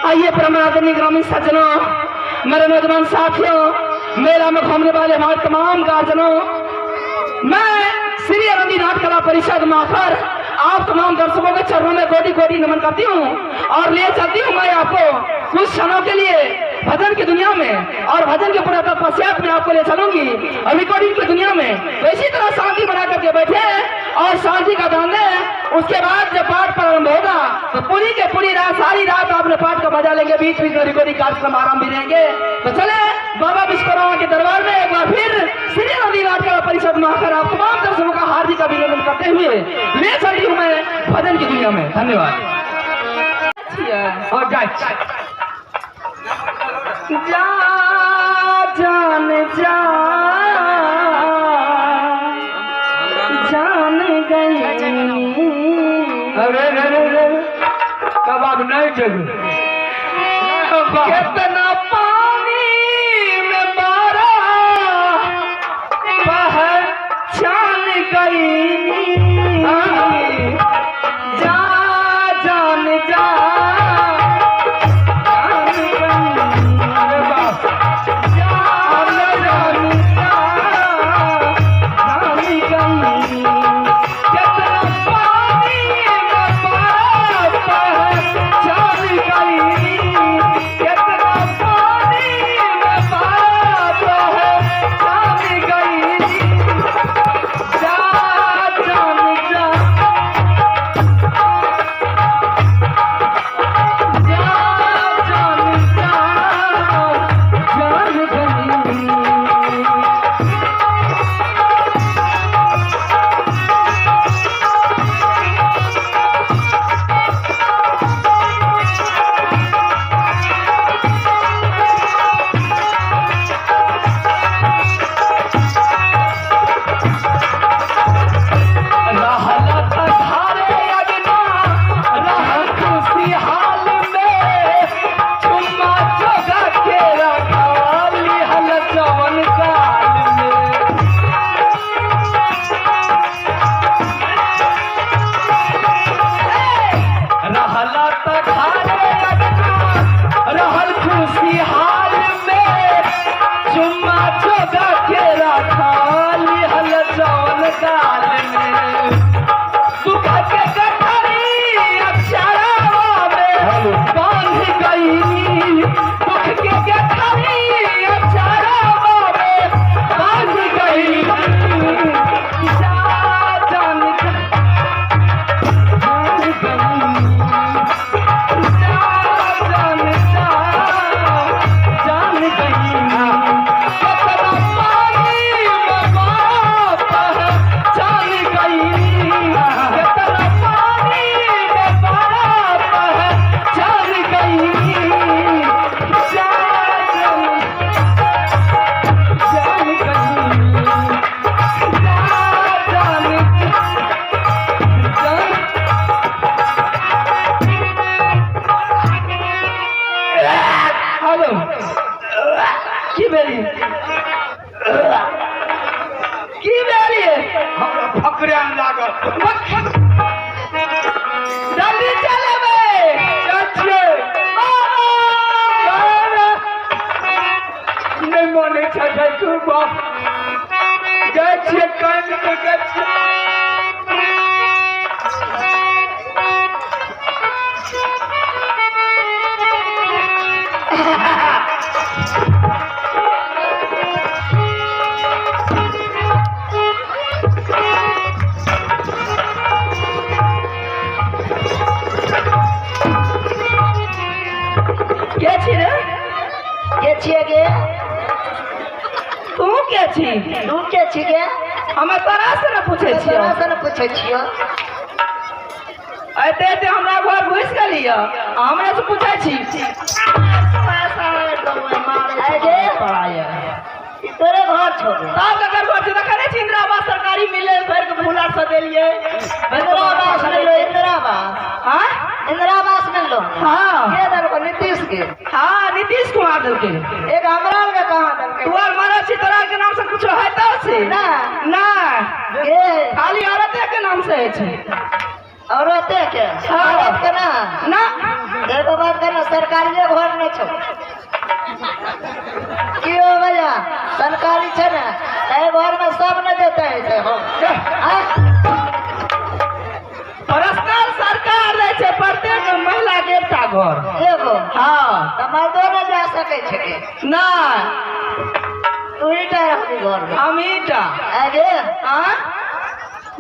आइए परमादरणीय ग्रामीण सज्जनों, मेरे नौजवान साथियों, मेला में घूमने वाले हमारे तमाम गार्जनों, मैं श्री आनंदी नाट्य कला परिषद माखर आप तमाम दर्शकों के चरणों में कोटि कोटि नमन करती हूँ और ले चलती हूँ मैं आपको कुछ क्षणों के लिए भजन की दुनिया में और भजन के पूरा तत्पश्चात में आपको ले चलूंगी और रिकॉर्डिंग की दुनिया में। तो इसी तरह शांति बना करके बैठे और शांति का दान दें। उसके बाद जब पाठ प्रारंभ होगा तो पूरी के पूरी रात, सारी रात आपने पाठ का मजा लेंगे, बीच बीच में रिकॉर्डिंग कार्यक्रम आराम भी रहेंगे। तो चले बाबा विश्वकर्मा के दरबार में एक बार फिर श्री नदी नाट्य परिषद में आकर आप तमाम दर्शकों का हार्दिक अभिनंदन करते हुए ले चलती हूँ मैं भजन की दुनिया में। धन्यवाद। और जा जा जान जा जान गई। अरे रे रे रे कबाब नहीं चलू। कितना पानी में मारा पहचान गई। जा जान जा औरते के औरत के ना ना एगो बात करना सरकारी नहि छौ की हो भैया सरकारी छै ने एहि घरमे सब ने देते है हो पर्सनल सरकार दै छै प्रत्येक महिला के एकटा घर एगो। हाँ तऽ मर्दो नहि जा सकै छै नहि तू ही टा रहबी घरमे हमही टा आगे हाँ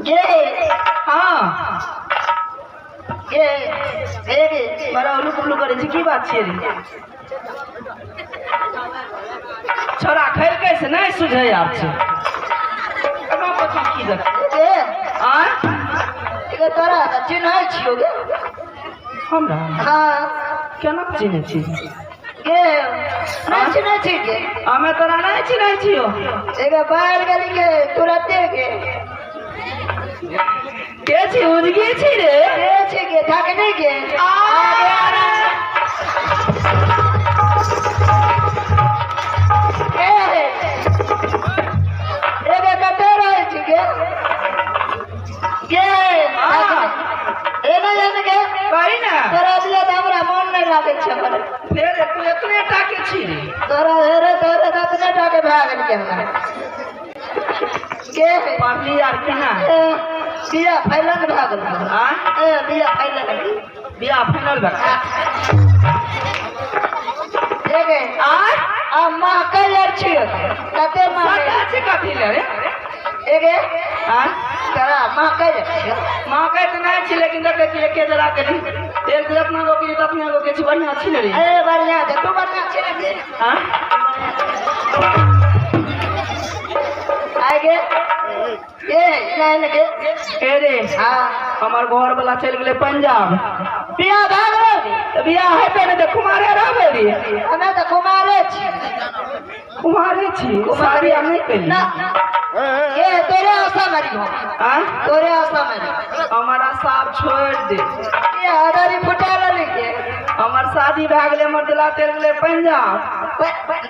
गे हाँ गे गे गे बड़ा उलू पुलू करै छी की बात छियै रे छोरा खेलकै से नहि सुझै आब छै आगाँ पाछाँ की देख गे आँय गे तोरा तऽ चिन्है छियौ गे हमरा हाँ केना चिन्है छी गे नहि चिन्है छी गे हमे तोरा नहि चिन्है छियौ एगो बाहर गेली गे तुरते गे के छी उजगी छी रे के छी गे थकनी गे के एगो कतऽ रहै छी गे गे एना जाने गे कही ने तोरा दिया तऽ हमरा मन नहि लागै छै हमर फेर तू एतने टा के छी रे तोरा हेरे तोरे तऽ एतने टा के भए गेल हमरा गे पढ़ली आर केना बिया फाइनल भए गेल आँय ए बिया फाइनल बियाह फाइनल भए गे आँय आ महकै आर छियै कते महकै सटा छै कथी ले रे एगे आँय तोरा महकै आर छियै महकै तऽ नहि छी लेकिन देखै छी एके जरा के एक अपना गो के अपना गो के छी बढ़िआँ छी ने रे ए बढ़िआँ छै तू बढ़िआँ छी ने गे आँय आइ गे ए नहि गे ए रे हाँ हमर घर वाला चलि गेलै पंजाब बियाह भए गेलौ तऽ बियाह हेतै ने तऽ कुमारे रहबै रे हमे तऽ कुमारे छी कुमारे छी शादी आर नहि केली ना ए तोरे आशा मारी हो आँय तोरे आशा मारी हमर आशा आब छोड़ि दे ए हदारी फुटा लेली गे हमर शादी भए गेलै हमर दुल्हा चलि गेलै पंजाब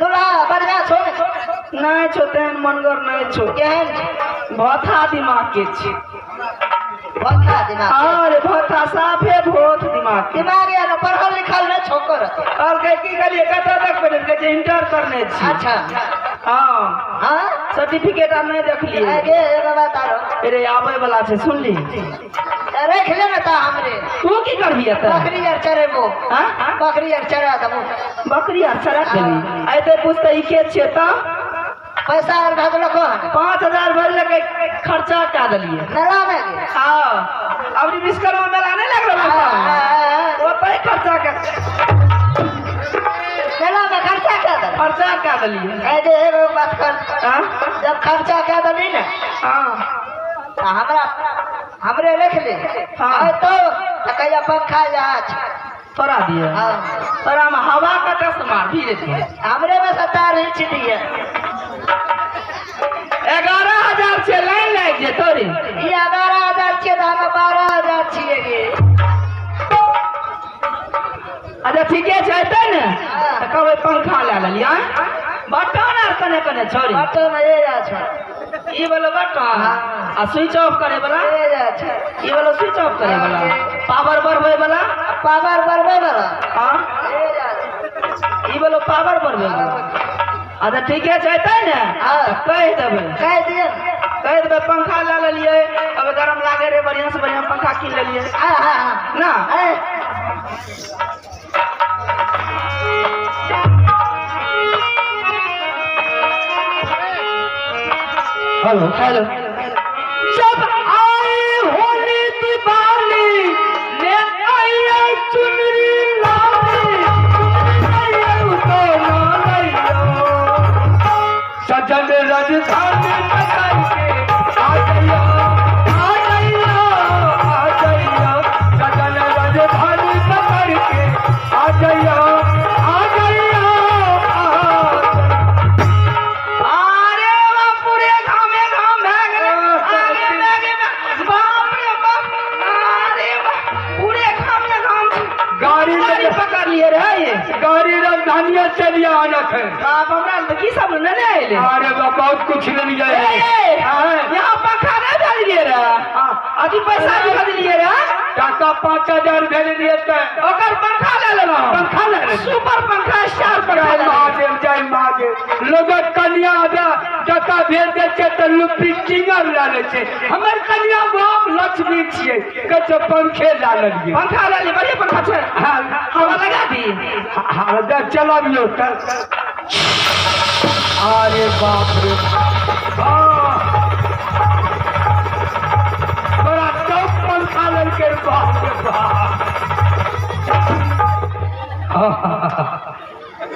दुल्हा बढ़िआँ छौ ने नहि छौ तेहन मनगर नहि छौ केहन छौ भथा दिमाग के छी भोथा दिमाग अरे भथा साफे भोथ दिमाग के दिमाग यार पढ़ल लिखल नहि छौ करत कहलकै की कहलियै कतऽ तक पढ़ल कहै छै इंटर करने छी अच्छा हाँ हाँ सर्टिफिकेट आर नहि देखलियै आगे एगो बात आरो अरे आबै वाला छै सुनली रख ले ने ता हमरे तू की करबही एतऽ बकरी आर चरेबो हाँ बकरी आर चरा देबो बकरी आर चरा देबही अयतै पुछतै ई के छियै तऽ पैसा आर भेजलको हन 5000 भरलकै खर्चा कए देलियै मेला में गे हाँ अबरी विश्वकर्मा मेला नहि लागल ओतै खर्चा कए मेला में खर्चा कए देलक खर्चा कए देलियै ए जे एगो बात कर हाँ जब खर्चा कए देली ने हाँ तऽ हमरा हमरे रख ले हाँ। तो कहिया पंखा जा छै तोरा दिए हाँ तोरा में हवा कतऽ से मारबी रे तू हमरे में सतार इंच दिए 11,000 छै लाइन लागि जेतौ रे ई 11,000 छियै तऽ हम 12,000 छियै गे अच्छा ठीके छै अयतै ने हाँ। तऽ कहबै पंखा लए लेलियै आँय बटन आर कने कने छोड़ी बटन ए जा छै ई वाला बटन हाँ। आ स्विच ऑफ करे वाला ए जा छै ई वाला स्विच ऑफ करे वाला पावर बढ़बै वाला पावर बढ़बै वाला हाँ ए जा छै ई वाला पावर बढ़बै वाला अच्छा ठीके छै अयतै ने हाँ। तऽ कहि देबै कहि दिअ कहि देबै पंखा लए लेलियै अब गरम लागे रे बढ़िआँ से बढ़िआँ पंखा कीन लेलियै हाँ हाँ हाँ ना ए हेलो हेलो जब आए होली दिवाली ले आइए चुनरी लाली चुनरी तो ना लइयो सजन राजधानी पकड़ के आ जाइयो आ जाइयो आ जाइयो सजन राजधानी पकड़ के आ जाइयो आ जाइयो अरे बाप पूरे घामे घाम भए गेलै आगे आगे बाप रे बाप अरे बाप पूरे घामे घाम छै। गाड़ी गाड़ी पकड़ लिए रे ये गाड़ी राजधानिया चलिए आना है बाप हमरा तऽ की सब ने ने अयलै अरे बाप बहुत कुछ ले लिया ए, ए, हाँ। यहाँ पंखा नहीं भेजलियै रे अथी पैसा भी भेजलियै रे टाका 5000 भेज दिए ते ओकर पंखा ले लेलहुँ पंखा ले लेलियै। सुपर पंखा, स्टार पंखा जय लेलियै। महादेव, जय महादेव। लोगक कनिया आबे टका भेज दै छै तऽ लुप्पी टिंगर लए लै छै। हमर कनिया बाप लक्ष्मी छियै, कहै छै पंखे लए लेलियै। पंखा लेलियै, बढ़िया पंखा छै। हाँ। हवा लगा दी। हाँ, चलाबियौ तऽ। अरे बाप रे बाप, बड़ा टॉप पंखा लेलकै। बाप रे बाप,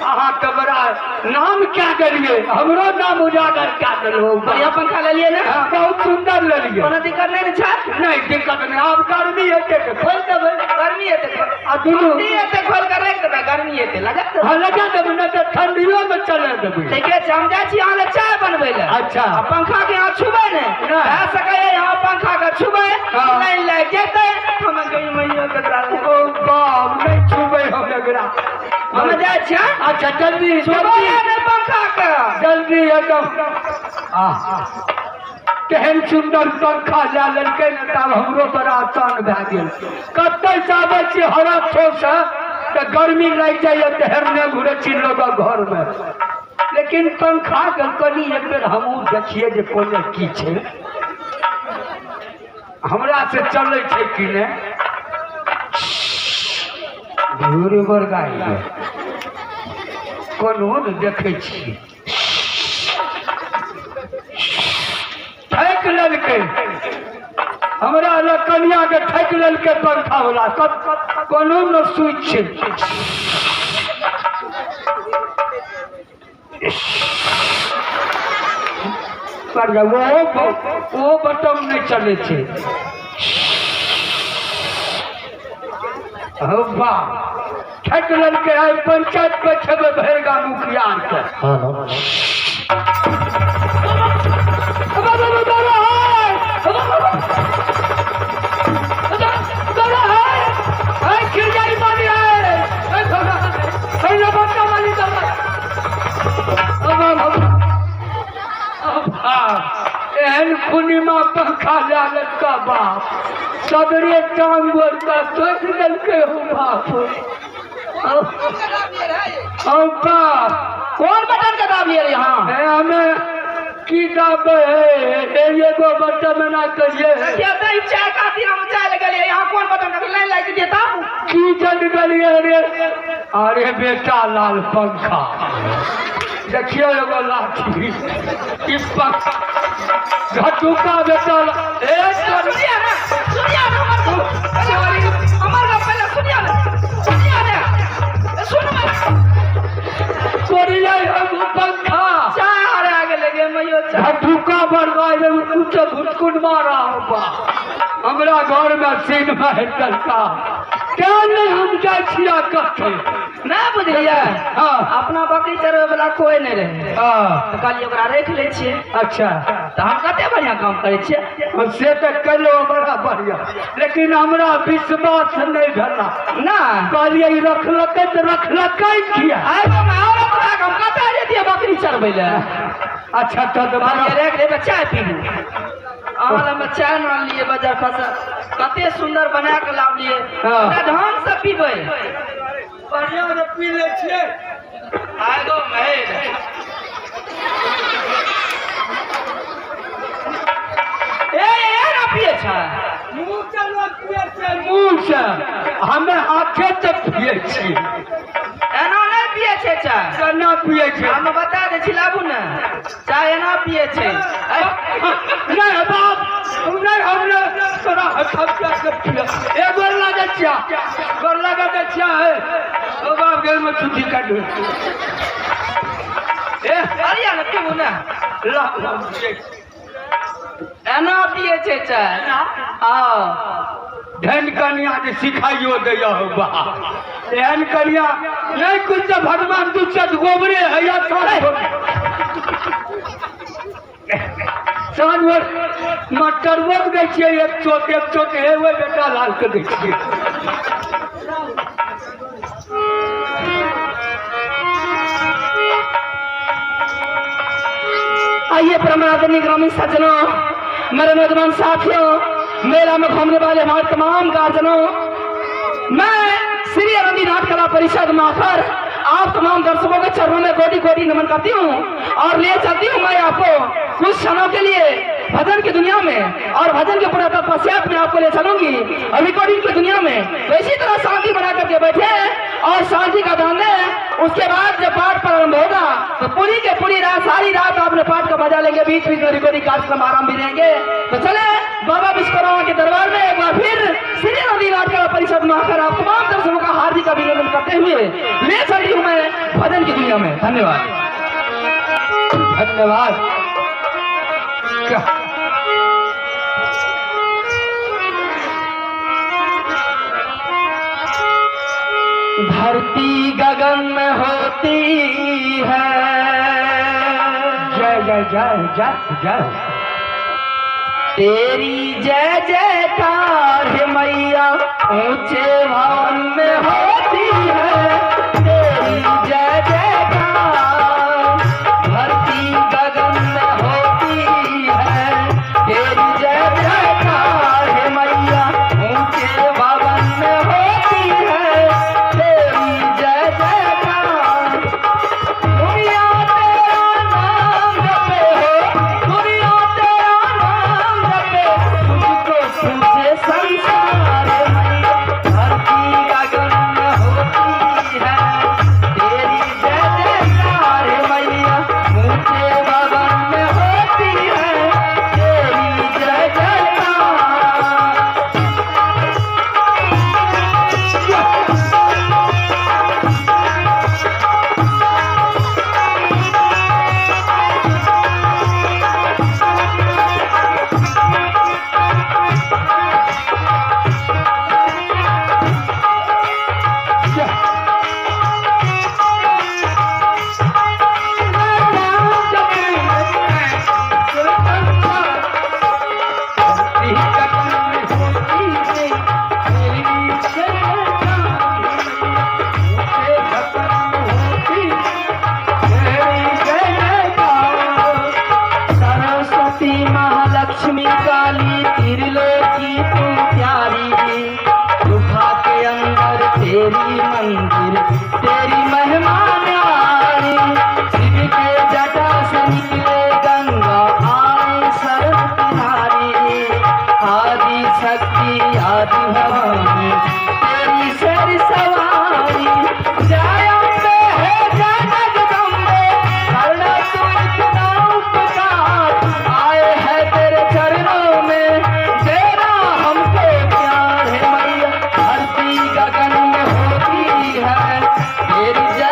अहाँके बड़ा नाम क्या देलियै, हमरो नाम उजागर क्या देलहुँ। बढ़िया पंखा लेलियै ने? हाँ, बहुत सुंदर लेलियै। कोनो दिक्कत नहि ने छै? नहि, दिक्कत नहि। आब गर्मी हेतै तऽ खोलि देबै। गर्मी हेतै आ दुनू ठंडी हेतै खोलि कऽ राखि देबै, गर्मी हेतै लगा देबै। हाँ, लगा देबै, नहि तऽ ठंडियोमे चला देबै। ठीके छै, हम जाइ छी अहाँ लए चाय बनबै लए। अच्छा। आ पंखा के अहाँ छुबै ने। नहि। भए सकैए अहाँ पंखा के छुबै, हाँ। लाइन लागि जेतै, हम गई मैयो ककरा। ओ बाप, नहि छुबै हम एकरा। हम जाइ छी, हाँ? अच्छा, जल्दी। छुबै जल्दी। नहि पंखा के। जल्दी एकदम। आह, केहन सुन्दर पंखा लए लेलकै ने, तब हमरो बड़ा आसान भए गेल। कतऽसँ आबै छी हरक से तऽ गर्मी लागि जाइए तऽ हेरने घुरै छी लोकक घरमे। लेकिन पंखाके कनि एक बेर हमहूँ देखियै जे कोने की छै, हमरा से चलै छै कि नहि। घूर बड़गाइ कोनो ने देखै छियै। ठकि लेलकै हमरा लग कनियाके, ठकि लेलकै पंखा वाला। कोनो ने स्विच छै। पर ओ बटम नहि चलै छै। हौ वाह, ठकि लेलकै। आइ पंचायत पे खेबै भरि गाम मुखिया आरके। हेलो। एहन पूर्णिमा पंखा लए लेलका बाप, सगरे टांग गोड़ का तोड़ि देलकै। हो बाप, हौ बाप। कोन बटन के दाबलियै रे अहाँ? हे, हमे की दाबै हे, एगो बटन एना करिए। किया तऽ ई चाय खातिर हम चाय लए गेलियै, अहाँ कोन बटन के लाइन लागि जेतै तब? की जन गेलियै रे। अरे बेटा लाल, पंखा देखियौ, एगो लाठी ई पंखा घटुका बेटा ए। सुनिए ने, सुनिए ने हमर गप। हमर गप पहिले सुनिए ने, सुनिए ने, सुनबै? चोरियै हम पंखा। चाय हरा गेलै गे मैयो, चाय। घटुका बरगा कुछ भुटकुन मारा हो बा। हमरा घर में सीन मारि देलका, तें नहि हम जाइ छियै कतै। नहि बुझलियै? हाँ। अपना बकरी चरबै वाला कोई नहि रहै। हाँ। तऽ कहलियै ओकरा राखि लै छियै। अच्छा। तऽ हम कते बढ़िआँ काम करै छियै। से तऽ कयलहुँ बड़ा बढ़िआँ, लेकिन हमरा विश्वास नहि भेला। ना। कहलियै ई रखलकै तऽ रखलकै किया? आइ हम औरत भए कऽ हम कतऽ जैतियै बकरी चरबै लए? अच्छा, तऽ कहलियै राखि लेबै, चाय पीबू। अहाँ लग चाय आनलियै बाजार पर से, कते सुन्दर बना कऽ लावलियै। हाँ। पूरा ढंग से पीबै। बढ़िआँ से पी लै छियै। आगो मेर ए ए ना पिए छै। मुँह से लोक पियै छै मुँह से, हमे हाथे से पियै छियै। एना नहि पिए छै चाय। केना पियै छै? हम बता दै छी, लाबू ने चाय, एना पिए छै। नहि बाप, नहि, हम नहि तोरा हम के पियै। ए, गोर लागै छिया, गोर लागै दै छिया। हे ओ बाप, गेल में छुट्टी काटू ए। अरे ने पीबू ने। ला ला, पियै। एना पिए छै चाय, हाँ। धन कनिया जे सिखाइयो दैया हो बा, एहन कनिया नहि कुछ तऽ भगवान दू चत गोबरे हैया। साँझ भर मटरबो के दै छियै एक चोट, एक चोट। हे ओहि बेटा लाल के दै छियै। आइए परमादरणीय ग्रामीण सज्जनों, मेरे नौजवान साथियों, मेला में घूमने वाले हमारे तमाम गार्जनों, मैं श्री अरंदी नाट कला परिषद माखर आप तमाम दर्शकों के चरणों में कोटि कोटि नमन करती हूँ और ले चलती हूँ मैं आपको कुछ क्षणों के लिए भजन की दुनिया में, और भजन के पूरा तत्पश्चात में आपको ले चलूंगी और रिकॉर्डिंग की दुनिया में। तो इसी तरह शांति बना करके बैठे और शांति का दान दें। उसके बाद जब पाठ प्रारंभ होगा तो पूरी के पूरी रात, सारी रात आपने पाठ का मजा लेंगे, बीच बीच में रिकॉर्डिंग कार्यक्रम आराम भी रहेंगे। तो चले बाबा विश्वकर्मा के दरबार में एक बार फिर श्री नदी नाटक परिषद में आकर आप तमाम दर्शकों का हार्दिक अभिनंदन करते हुए ले चल रही हूँ मैं भजन की दुनिया में। धन्यवाद। धन्यवाद। धरती गगन में होती है, जय जय जय जय जय, तेरी जय जयकार है मैया ऊंचे भवन में होती है, तेरी जय जयकार धरती गगन में होती है, तेरी जय जयकार है मैया ऊंचे भवन में होती है, तेरी जय जयकार। दुनिया तेरा नाम जपे हो, दुनिया तेरा नाम जपे, तुझको पूछे संसार मैया धरती गगन में होती है, तेरी जय जयकार मैया ऊंचे भवन में होती है, तेरी जय जयकार। सरस्वती महालक्ष्मी काली त्रिलोकी तू प्यारी, गुफा के अंदर तेरी मंदिर तेरी महिमा न्यारी, शिव के जटा से निकले गंगा आए शरण तुम्हारी, आदि शक्ति आदि भवानी तेरी शेर सवारी, जय अम्बे है जय जगदम्बे करना तू इतना उपकार, आए हैं तेरे चरणों में तेरा हमको प्यार है मैया धरती गगन में होती है, तेरी जय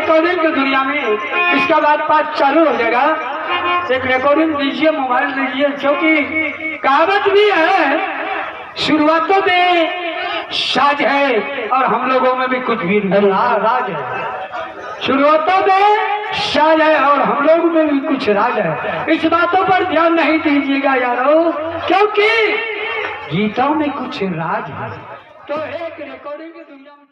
रिकॉर्डिंग की दुनिया में। इसका बाद पाठ चालू हो जाएगा। एक रिकॉर्डिंग दीजिए, मोबाइल दीजिए, क्योंकि कहावत भी है शुरुआतों में साज है और हम लोगों में भी कुछ भी राज है। शुरुआतों में साज है और हम लोग में भी कुछ राज है। इस बातों पर ध्यान नहीं दीजिएगा यारो, क्योंकि गीतों में कुछ राज है। तो एक रिकॉर्डिंग की दुनिया में